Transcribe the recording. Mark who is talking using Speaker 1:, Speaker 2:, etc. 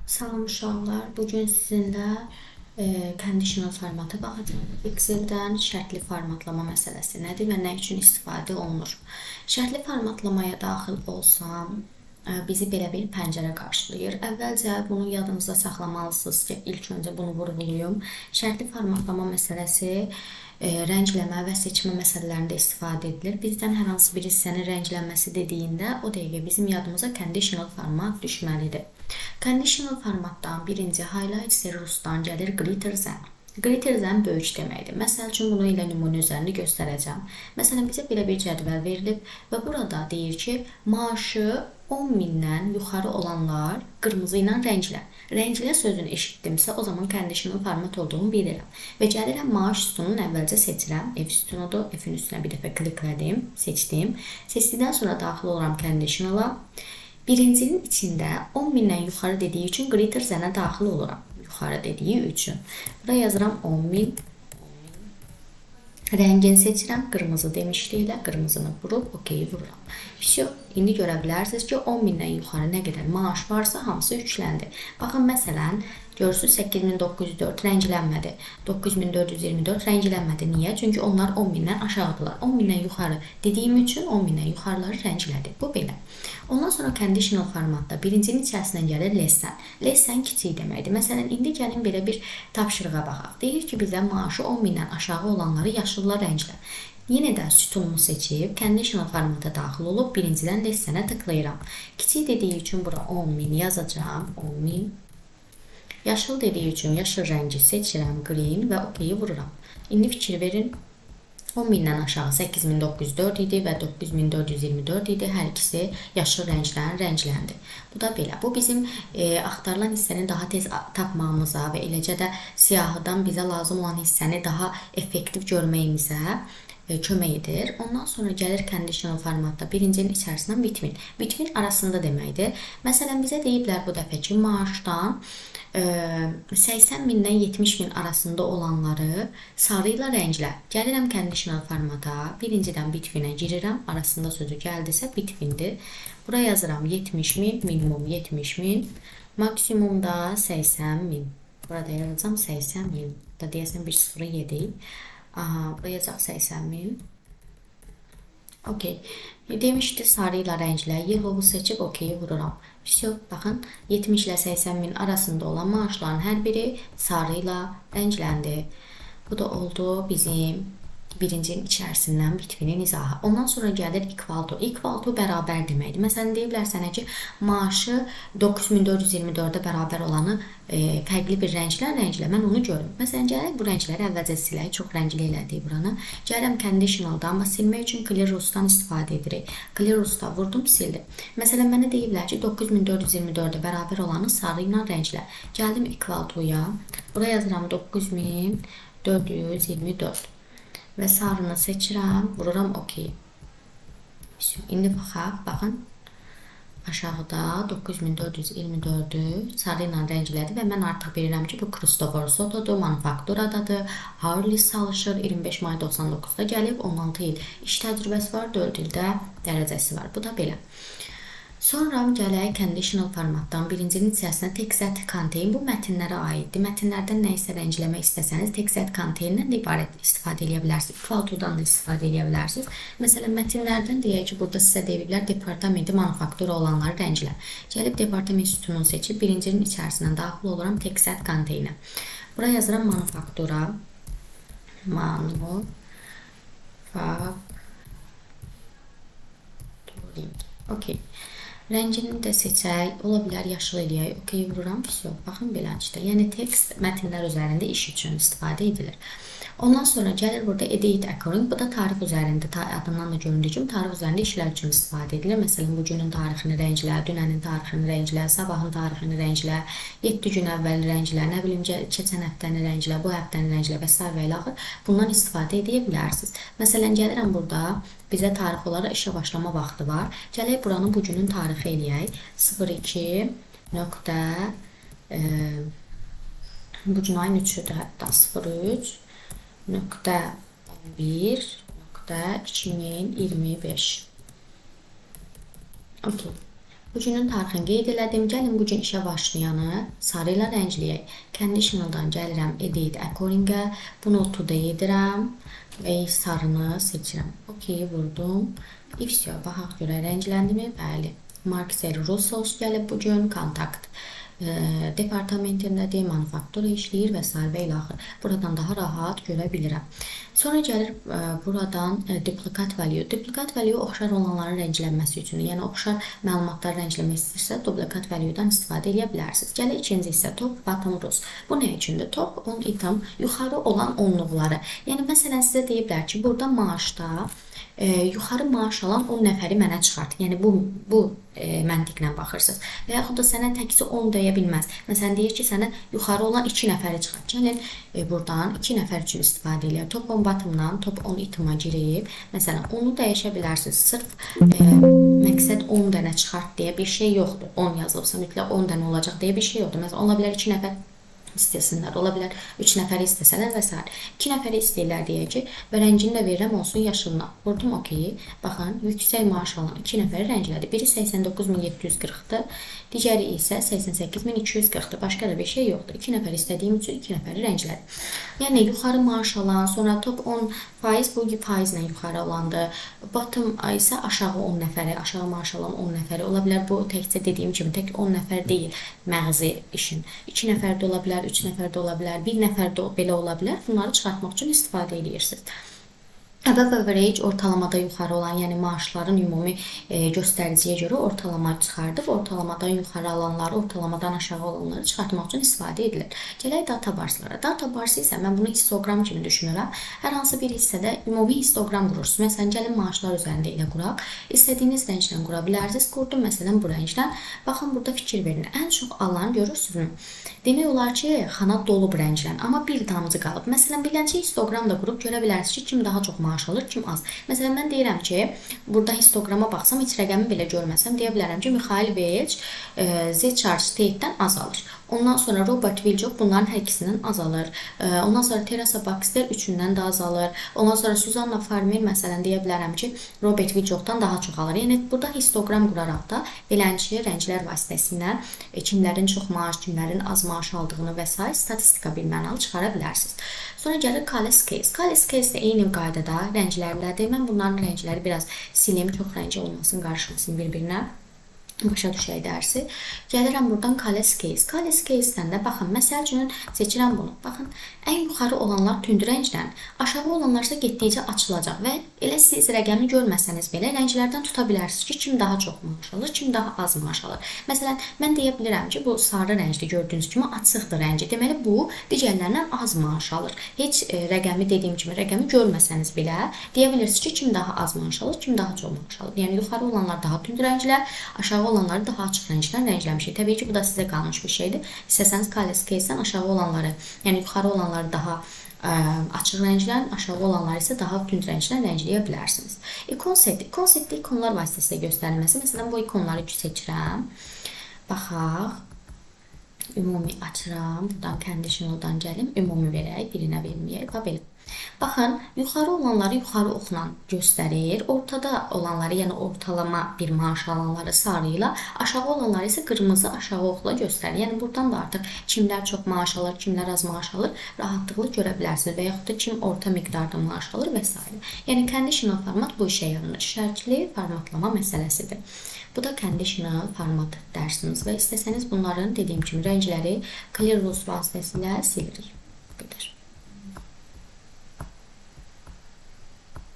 Speaker 1: Salam uşaqlar, bugün sizinlə conditional formata baxacağıq. Excel-dən şərtli formatlama məsələsi nədir və nə üçün istifadə olunur? Şərtli formatlamaya daxil olsam, bizi belə bir pəncərə qarşılayır. Əvvəlcə bunu yadınızda saxlamalısınız ki, ilk öncə bunu vurğulayım. Şərtli formatlama məsələsi rəngləmə və seçmə məsələlərində istifadə edilir. Bizdən hər hansı bir hissənin rənglənməsi dediyində o dəqiqə bizim yadımıza conditional format düşməlidir. Conditional formatdan birinci highlight serusdan gəlir greater than. Greater than böyük deməkdir. Məsəl üçün bunu elə nümunə üzərində göstərəcəm. Məsələn bizə belə bir cədvəl verilib və burada deyir ki, maaşı 10 mindən yuxarı olanlar qırmızı ilə rənglə. Rənglə sözünü eşitdimsə, o zaman conditional format olduğunu bilirəm. Və gəlirəm maaş sütununu əvvəlcə seçirəm. F sütunudur. F-in üstünə bir dəfə kliklədim, seçdim. Seçdikdən sonra daxil oluram conditionala. Birincinin içində 10 mindən yuxarı dediyi üçün greater than-ə daxil oluram. Yuxarı dediyi üçün. Bura yazıram 10 min. Rəngini seçirəm. Qırmızı demişdik elə. Qırmızını vurub OK vururam. Vəsə, indi görə bilərsiniz ki, 10 mindən yuxarı nə qədər maaş varsa hamısı yükləndi. Baxın, məsələn, görürsünüz 8904 rənglənmədi. 9424 rənglənmədi. Niyə? Çünki onlar 10 mindən aşağıdırlar. 10 mindən yuxarı dediyim üçün 10 mindən yuxarıları rənglədi. Bu belə. Ondan sonra conditional formatda birincinin içərisindən gəlir less than. Less than kiçik deməkdir. Məsələn, indi gəlin belə bir tapşırığa baxaq. Deyir ki, bizə maaşı 10 mindən aşağı olanları yaşılla rənglə. Yenə də sütunumu seçib conditional formata daxil olub birincidən less than-ə tıklayıram. Kiçik dediyi üçün bura 10 min yazacağam. 10 min. Yaşıl dediyi üçün yaşıl rəngi seçirəm, green və OK-yi vururam. İndi fikir verin. 10 mindən aşağı 8904 idi və 9424 idi. Hər ikisi yaşıl rənglə rəngləndi. Bu da belə. Bu bizim axtarılan hissəni daha tez tapmağımıza və eləcə də siyahıdan bizə lazım olan hissəni daha effektiv görməyimizə kömək edir. Ondan sonra gəlir conditional formatda birincinin içərisindən between. Between arasında deməkdir. Məsələn, bizə deyiblər bu dəfə ki, maaşdan 80 mindən 70 min arasında olanları sarı ilə rənglə. Gəlirəm conditional formata, birincidən between-ə girirəm. Arasında sözü gəldisə between-dir. Bura yazıram 70 min, minimum 70 min, maksimum da 80 min. Burada yazacağam 80 min. Da deyəsən bir sıfırı yedik. Aha, buraya yazacaq 80 min. Okey. Demişdi sarı ilə rənglə. Yellow seçib OK-yi vururam. Vəsə, baxın 70 ilə 80 min arasında olan maaşların hər biri sarı ilə rəngləndi. Bu da oldu bizim birincinin içərisindən between-in izahı. Ondan sonra gəlir equal to. Equal to bərabər deməkdir. Məsələn, deyiblər sənə ki, maaşı 9424-ə bərabər olanı fərqli bir rənglə rənglə. Mən onu görüm. Məsələn, gələk bu rəngləri əvvəlcə silək. Çox rəngli elədik buranı. Gəlirəm conditionalda, amma silmək üçün clear rules-dan istifadə edirik. Clear rules-da vurdum, sildim. Məsələn, mənə deyiblər ki, 9424-ə bərabər olanı sarı ilə rənglə. Gəldim equal to-ya. Bura yazıram 9424 və sarını seçirəm, vururam OK. İndi baxaq, baxın. Aşağıda 9424-ü sarı ilə rənglədi və mən artıq bilirəm ki, bu Christopher Soto'dur, manufakturadadır, Harley çalışır, 25 may 99-da gəlib, 16 il iş təcrübəsi var, 4 ildə dərəcəsi var. Bu da belə. Sonra gələk conditional formatdan birincinin içərisinə text that contain, bu mətnlərə aiddir. Mətnlərdən nə isə rəngləmək istəsəniz text that contain-dən də ibarət istifadə edə bilərsiniz. Equal to-dan da istifadə edə bilərsiniz. Məsələn, mətnlərdən deyək ki, burada sizə deyiblər departamenti manufaktura olanları rənglə. Gəlib departament sütununu seçib birincinin içərisindən daxil oluram text that contain-ə. Bura yazıram manufaktura. Manufacturing. Okay. Rəngini də seçək. Ola bilər yaşıl eləyək. OK vururam. Vəsə. Baxın belə açdı. Yəni tekst mətnlər üzərində iş üçün istifadə edilir. Ondan sonra gəlir burada date according. Bu da tarix üzərində, adından da göründüyü kimi tarix üzərində işlər üçün istifadə edilir. Məsələn, bu günün tarixini rənglə, dünənin tarixini rənglə, sabahın tarixini rənglə, 7 gün əvvəl rənglə, nə bilim keçən həftəni rənglə, bu həftəni rənglə və sair və ilaxır. Bundan istifadə edə bilərsiniz. Məsələn, gəlirəm burada bizə tarix olaraq işə başlama vaxtı var. Gələk buranı bu günün tarixi eləyək. 02 nöqtə bu gün ayın 3-üdür hətta 03 nöqtə 11 nöqtə 2025. Okey. Bugünün tarixini qeyd elədim. Gəlin bu gün işə başlayanı sarı ilə rəngləyək. Conditional'dan gəlirəm Edit According-ə. Bunu Today edirəm və sarını seçirəm. OK vurdum. И всё. Baxaq görək rəngləndimi? Bəli. Mark Russos gəlib bu gün. Kontakt departamentindədir, manufaktura işləyir və sair və ilaxır. Buradan daha rahat görə bilirəm. Sonra gəlir buradan duplicate value. Duplicate value oxşar olanların rənglənməsi üçündür. Yəni oxşar məlumatları rəngləmək istəyirsə, duplicate value-dan istifadə edə bilərsiniz. Gəlir ikinci hissə top bottom rows. Bu nə üçündür? Top 10 item yuxarı olan onluqları. Yəni məsələn sizə deyiblər ki, burada maaşda yuxarı maaş alan 10 nəfəri mənə çıxart. Yəni bu məntiqlə baxırsınız. Və yaxud da sənə təkcə 10 deyə bilməz. Məsələn deyir ki, sənə yuxarı olan 2 nəfəri çıxart. Gəlin buradan 2 nəfər üçün istifadə eləyək. Top 10 bottom'dan top 10 item'a girib, məsələn onu dəyişə bilərsiniz. Sırf məqsəd 10 dənə çıxart deyə bir şey yoxdur. 10 yazılıbsa mütləq 10 dənə olacaq deyə bir şey yoxdur. Məsələn, ola bilər 2 nəfər istəsinlər, ola bilər 3 nəfəri istəsələr və s. 2 nəfəri istəyirlər deyək ki, və rəngini də verirəm olsun yaşılına. Vurdum OK-yi. Baxın, yüksək maaş alan 2 nəfəri rənglədi. Biri 89.740-dır, digəri isə 88.240-dır. Başqa da bir şey yoxdur. 2 nəfər istədiyim üçün 2 nəfəri rənglədi. Yəni yuxarı maaş alan, sonra top 10% bu faizlə yuxarı olandır. Bottom isə aşağı 10 nəfəri, aşağı maaş alan 10 nəfəri. Ola bilər bu təkcə dediyim kimi tək 10 nəfər deyil məğzi işin. 2 nəfər də ola bilər, 3 nəfər də ola bilər, 1 nəfər də belə ola bilər. Bunları çıxartmaq üçün istifadə edirsiniz. Above average ortalamada yuxarı olan, yəni maaşların ümumi göstəriciyə görə ortalama çıxardıb, ortalamadan yuxarı alanları, ortalamadan aşağı olanları çıxartmaq üçün istifadə edilir. Gələk data barslara. Data bars isə mən bunu histoqram kimi düşünürəm. Hər hansı bir hissədə ümumi histoqram qurursunuz. Məsələn, gəlin maaşlar üzərində elə quraq. İstədiyiniz rənglə qura bilərsiniz. Qurdum məsələn bu rənglə. Baxın burada fikir verin. Ən çox alan görürsünüzmü? Demək olar ki, xana dolub rənglə, amma bir damcı qalıb. Məsələn, beləncə histoqram da qurub görə bilərsiniz ki, kim daha çox maaş alır, kim az. Məsələn, mən deyirəm ki, burada histoqrama baxsam, heç rəqəmi belə görməsəm, deyə bilərəm ki, Mixail Welch Z Charge State-dən az alır. Ondan sonra Robert Wilcox bunların hər ikisindən az alır. Ondan sonra Teresa Baxter üçündən də az alır. Ondan sonra Susanna Farmer məsələn deyə bilərəm ki, Robert Wilcoxdan daha çox alır. Yəni burada histoqram quraraq da beləncə rənglər vasitəsilə kimlərin çox maaş, kimlərin az maaş aldığını və sair statistika bir mənalı çıxara bilərsiniz. Sonra gəlir Color Scales. Color Scales də eyni qaydada rənglərlədir. Mən bunların rəngləri biraz silim, çox rəngi olmasın, qarışmasın bir-birinə. Başa düşək dərsi. Gəlirəm buradan Color Scales. Color Scales-dən də baxın, məsəl üçün seçirəm bunu. Baxın, ən yuxarı olanlar tünd rənglə, aşağı olanlar isə getdikcə açılacaq və elə siz rəqəmi görməsəniz belə rənglərdən tuta bilərsiniz ki, kim daha çox maaş alır, kim daha az maaş alır. Məsələn, mən deyə bilərəm ki, bu sarı rəngli gördüyünüz kimi açıqdır rəngi. Deməli, bu digərlərindən az maaş alır. Heç rəqəmi dediyim kimi rəqəmi görməsəniz belə deyə bilirsiniz ki, kim daha az maaş alır, kim daha çox maaş alır. Yəni yuxarı olanlar daha tünd rənglər, aşağı olanları daha açıq rənglə rəngləmişik. Təbii ki, bu da sizə qalmış bir şeydir. İstəsəniz Color Scales-dən aşağı olanları, yəni yuxarı olanları daha açıq rənglə, aşağı olanları isə daha tünd rənglə rəngləyə bilərsiniz. İkon set. İkon setdə ikonlar vasitəsilə göstərilməsi. Məsələn, bu ikonları seçirəm. Baxaq. Ümumi açıram. Buradan conditional'dan gəlim. Ümumi verək, birinə verməyək. Bax belə. Baxın, yuxarı olanları yuxarı oxla göstərir. Ortada olanları, yəni ortalama bir maaş alanları sarı ilə, aşağı olanları isə qırmızı aşağı oxla göstərir. Yəni buradan da artıq kimlər çox maaş alır, kimlər az maaş alır, rahatlıqla görə bilərsiniz və yaxud da kim orta miqdarda maaş alır və s. Yəni conditional format bu işə yaranır. Şərtli formatlama məsələsidir. Bu da conditional format dərsimiz və istəsəniz bunların dediyim kimi rəngləri clear rules vasitəsilə silirik.